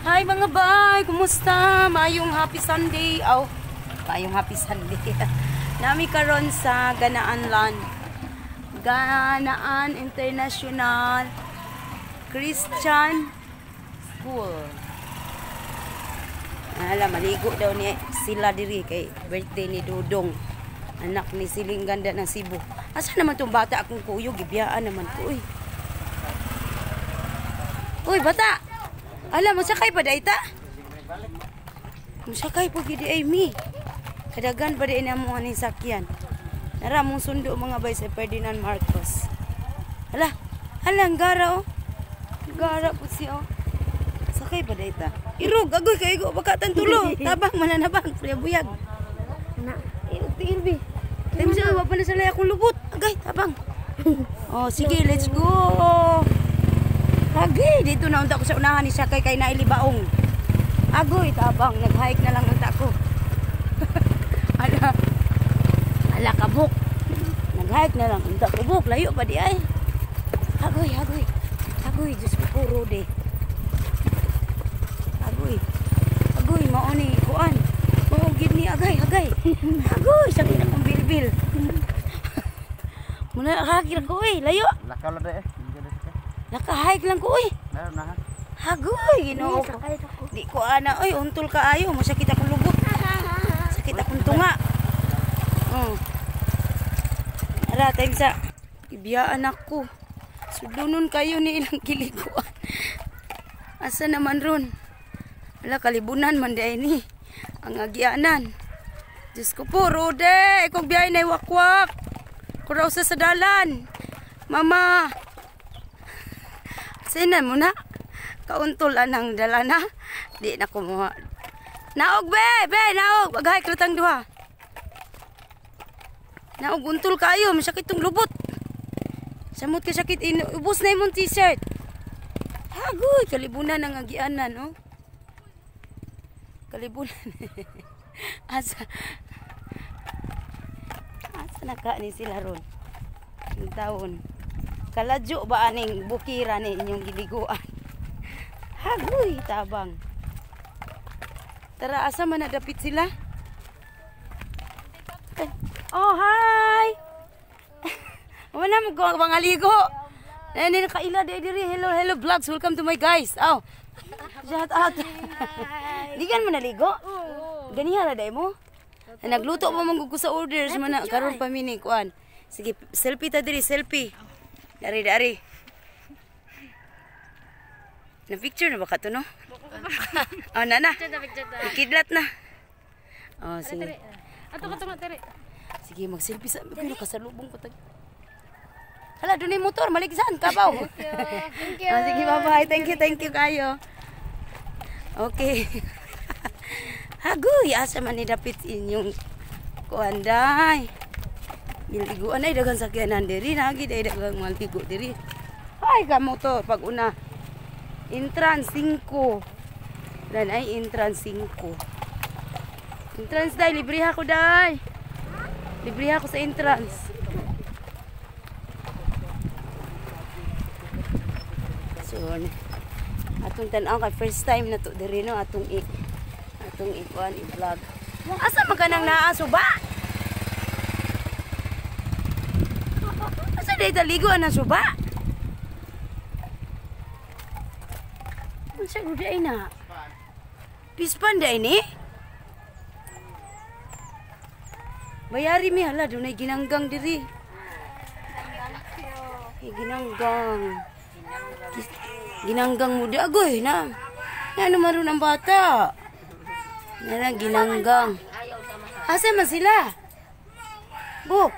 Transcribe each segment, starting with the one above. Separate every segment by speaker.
Speaker 1: Hi mga bay, kumusta? Maayong happy Sunday. Aw, maayong happy Sunday. Nami karon sa Ganaan Land. Ganaan International Christian School. Ala, maligo daw ni sila diri kay birthday ni Dudong. Anak ni Siling Ganda ng Cebu. Asa naman tong bata akong kuyo? Gibiyaan naman ko, uy. Uy, bata! Ala, masakay pa daita? Masakay po gidi ay mi. Kadagan pa di na mo aning sakyan. Nara mong sundo mga bay sa Ferdinand Marcos. Hala, hala, ang gara oh. Gara po siya oh. Sakay pa daita. Irog, agoy kay igo baka tulo. Tabang mananabang, priya buyag.
Speaker 2: Na.
Speaker 1: Irog tiilbi. Tayo siya, wa pa na sila akong lubot. Agay, tabang. Oh, sige, let's go. Agi, dito na unta ko sa unahan ni Sakay kay nailibaong. Agoy, tabang, nag-hike na lang unta ko. Ala. Ala kabuk. Nag-hike na lang unta ko buk, layo pa di ay. Agoy, agoy. Agoy, Diyos ko puro de. Agoy. Agoy, mao ni kuan. Mao gid ni agay, agay. Agoy, sakit akong bilbil. Muna hakir ko eh, layo.
Speaker 3: Lakaw lang eh.
Speaker 1: Naka-hike lang ko, uy.
Speaker 3: Meron na ha.
Speaker 1: Hagoy, Ginoo ko. Di ko ana, uy, untol ka ayo, masakit akong lubot. Sakit akong tunga. Oh. Ara, time sa ibiyaan ako. Sudlunon kayo ni ilang kiliguan. Asa naman ron? Ala, kalibunan man di ay ni. Ang agianan. Diyos ko po, Rode, kung biyahe na wakwak. Kuraw sa sadalan. Mama. Sinan mo na. Kauntol anang dala na. Di na kumuha. Naog be, be, naog. Bagay kratang duha. Naog untol kayo, masakit tong lubot. Samot ka sakit, ubos na imong t-shirt. Hagoy, kalibunan ang agianan, oh. Kalibunan. Asa. Asa na ka ni sila ron? Ang taon. Kaladyo ba aning bukira ni inyong giliguan? Hagoy, tabang. Tara, asa man nadapit sila? Oh, hi! Wala mo ko mga ligo. Ay, nakaila di diri. Hello, hello vlogs. Welcome to my guys. Oh. Shout out. Di kan mo naligo? Ganiha ra day mo? Nagluto pa man ko sa orders man na karon pa mi ni kuan. Sige, selfie ta diri, selfie. Dari, dari. Na picture na ba ka to no? Oh, na na. Ikidlat na. Oh, sige.
Speaker 2: Ato ka tunga tiri.
Speaker 1: Sige, mag-selfie sa pero kasalubong ko tag. Hala, doon yung motor, maligsan, kabaw.
Speaker 2: Thank you.
Speaker 1: Oh, sige, bye-bye. Thank you kayo. Okay. Hagoy, asa man ni dapit inyong kuanday. Giliguan ay daghang sakyanan diri, nagi day daghang mga ligo diri. Ay, ka motor pag una. Entrance 5. Dan ay entrance 5. Entrance day, libre ako day. Libre ako sa entrance. So, atong tan-aw kay first time na to diri no, atong ikuan i-vlog. Asa man kanang naa suba? Asa day taligo ang suba? Unsa gud ay na? Pispan day ni? Bayari mi hala dunay ginanggang diri. Ay, ginanggang. Ginanggang mo di agoy na. Ano maroon ang bata? Nana ginanggang. Asa man sila? Buk.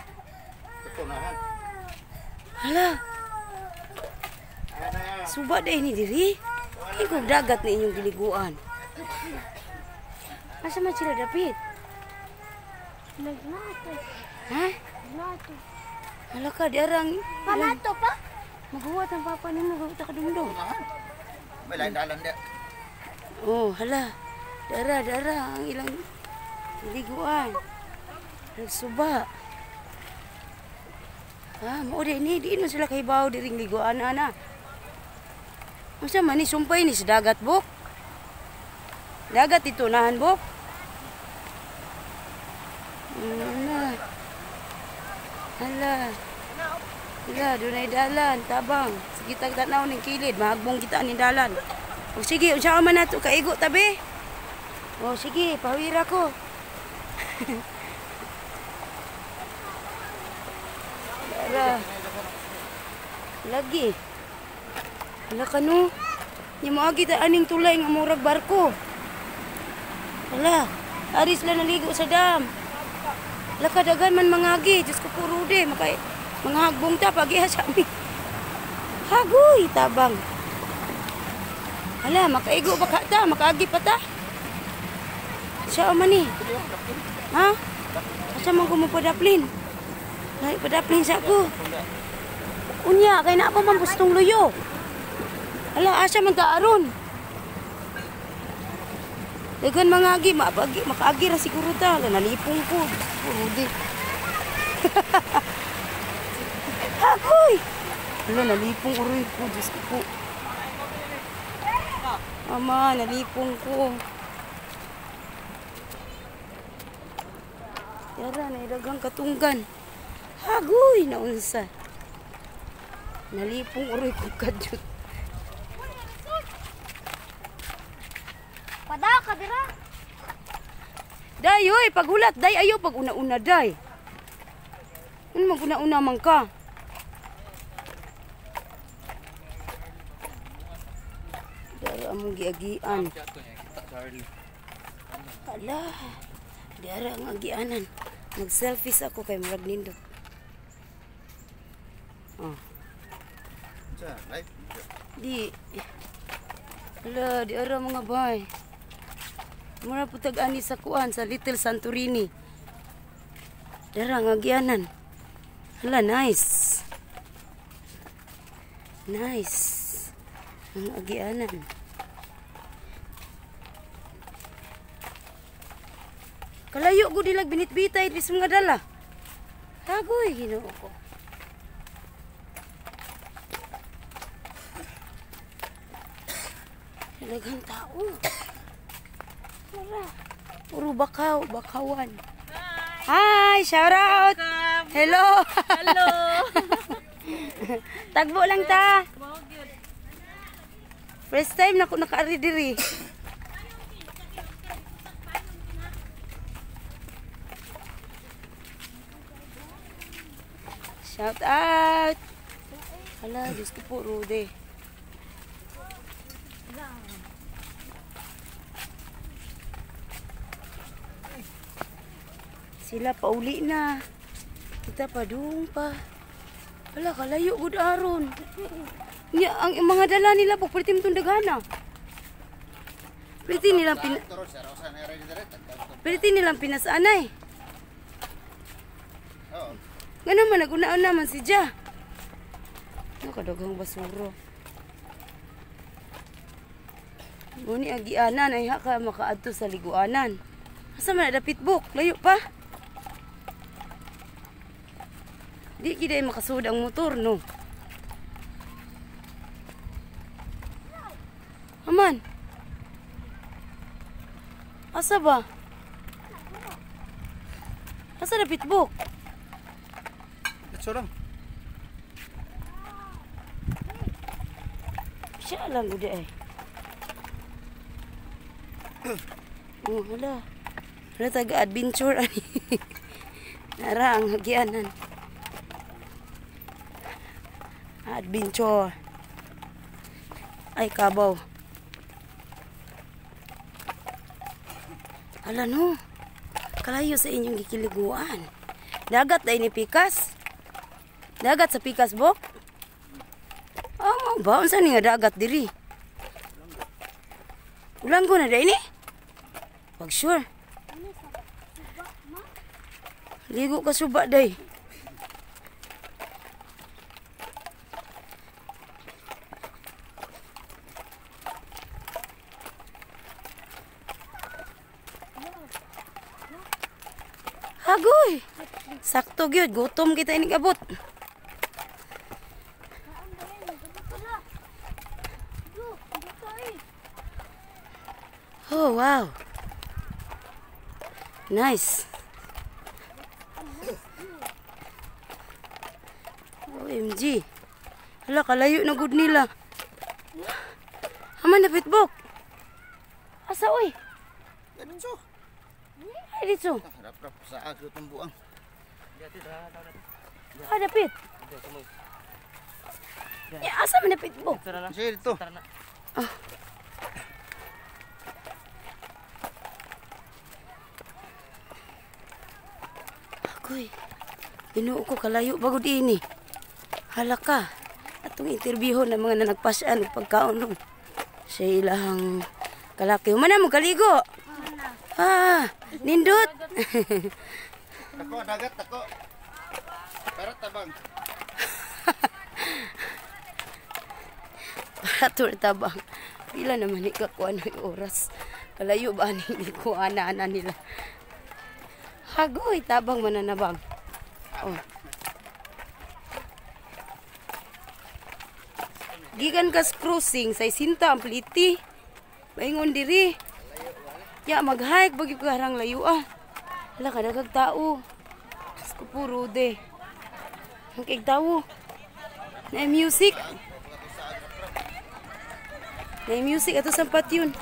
Speaker 1: Hala. Suba day ni diri. Ay kung dagat na inyong giliguan. Asa man sila dapit?
Speaker 2: Nagnato.
Speaker 1: Ha?
Speaker 2: Nagnato.
Speaker 1: Hala ka, di arang.
Speaker 2: Pamato pa?
Speaker 1: Maghuwat ang papa nimo, maghuwat ka dumdum.
Speaker 3: May lain dalan di.
Speaker 1: Oh, hala. Dara, dara ang ilang liguan. Nagsuba. Ah, mao di ni, di na sila kahibaw diring liguan ana. Unsa man ni sumpay ni sa dagat buk? Dagat ito nahan bok. Ala. Ala. Ala, dunay dalan, tabang. Sige tag tanaw ning kilid, mahagbong kita ni dalan. O sige, unsa man nato kaigo tabi? O sige, pawira ko. Ara. Lagi. Ala kanu. Nya moagi ta aning tulay nga murag barko. Ala, ari sila naligo sa dam. Ala kadagan man mangagi, Diyos ko po Rudy, maka mga hagbong ta pagiha sa ami. Hagoy tabang. Ala, makaigo ba ka ta, makaagi pa ta. Siya man ni. Ha? Asa man ko mo padaplin? Ay, padaplin sa ako. Unya, kay naa pa man pustong luyo. Ala, asa man ta aron? Dagan mga agi, makaagi ra siguro ta. Ala, nalipong ko. Rudy. Agoy! Ala, nalipong uroy ko. Diyos ko po. Ama, nalipong ko. Yara, naidagang katunggan. Hagoy! Naunsa. Nalipong uroy ko kadyot.
Speaker 2: Pada ka dira.
Speaker 1: Day, oy, paghulat. Day, ayo, pag una-una, day. Ano mag una-una man ka? Dara among giagian. Ala, dara ang agianan. Mag-selfies ako kay murag nindot. Oh. Di. Ala, di ara mga bay. Mura po tag-ani sa kuan sa Little Santorini. Dara ang agianan. Hala, nice. Nice. Ang agianan. Kalayo ko nilag binitbitay bis mga dala. Hagoy, Ginoo ko. Daghang tao. Tara. Puro bakaw, bakawan. Hi, shout out.
Speaker 2: Welcome.
Speaker 1: Hello.
Speaker 2: Hello.
Speaker 1: Tagbo lang ta. First time na ko nakaari diri. Shout out. Hala, Diyos ko po, Rudy. Sila pauli na. Kita pa dung pa. Hala, kalayo gud aron. Nya ang mga dala nila po perti mo daghana. Perti nilang pin Perti nilang pinasanay.
Speaker 3: Oo.
Speaker 1: Ngano man naguna-una man si Ja. Nakadaghang basura. Muni agianan ay ha ka makaadto sa liguanan. Asa man na dapit buk? Layo pa. Di gid ay makasud ang motor no. Aman. Asa ba? Asa dapit buk?
Speaker 3: Let's lang.
Speaker 1: Siya lang gud ay. Oh, hala. Hala taga adventure ani. Nara ang hagyanan. Adventure. Ay, kabaw. Hala no. Kalayo sa inyong gikiliguan. Dagat ay ni Pikas. Dagat sa Pikas, bok. Ah, mo ba? Unsa ni nga dagat diri? Ulanggo na dai ni? Wag sure. Ligo ka suba day. Hagoy. Sakto gyud, gutom kita inig abot. Oh, wow. Nice. OMG. Hala, kalayo na gud nila. Aman na pitbok. Asa oy?
Speaker 3: Dito.
Speaker 1: Ay dito.
Speaker 3: Rap-rap sa agro tong buang.
Speaker 1: Ah, dapit. Ya, asa man na pitbok?
Speaker 3: Sige dito.
Speaker 1: Ah. Agoy. Ginoo ko kalayo bagod ini. Hala ka. Atong interview ng mga nanagpasyan og pagkaon ron. Sa ilahang kalaki. Humana mo kaligo. Ah, nindot.
Speaker 3: Tako dagat tako. Para tabang.
Speaker 1: Para tabang. Pila naman ikakuha ng oras. Kalayo ba ni ikuha na ana nila. Hagoy, tabang mananabang. Oh. Gikan kas cruising sa Isinta ang pliti. Maingon diri. Ya mag-hike bagyo ka harang layo ah. Hala kadagag tao. Diyos ko po, rude. Ang kay tao. Na music. Na music ato sa yun.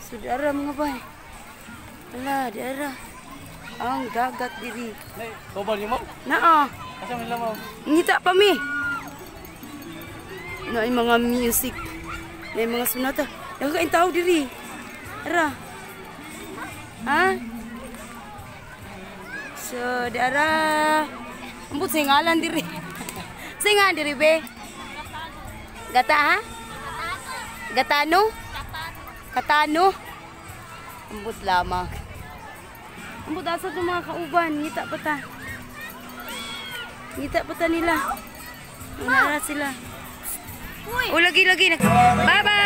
Speaker 1: So dara mga bay. Hala, dara. Ang dagat diri.
Speaker 3: Nay, tubal nimo?
Speaker 1: Naa.
Speaker 3: Asa man lamaw?
Speaker 1: Ngita pa mi. Na ay mga music. Na ay mga sunata. Nagkakain tao diri. Ara. Ha? So, dara. Ambot sa ngalan diri. Sa ngalan diri be. Gata ha? Gatano? Katano? Ambot lamang. Ambot asa itong mga kauban. Ngita pa ta. Ngita pa ta nila. Nara sila. O lagi lagi. Bye bye.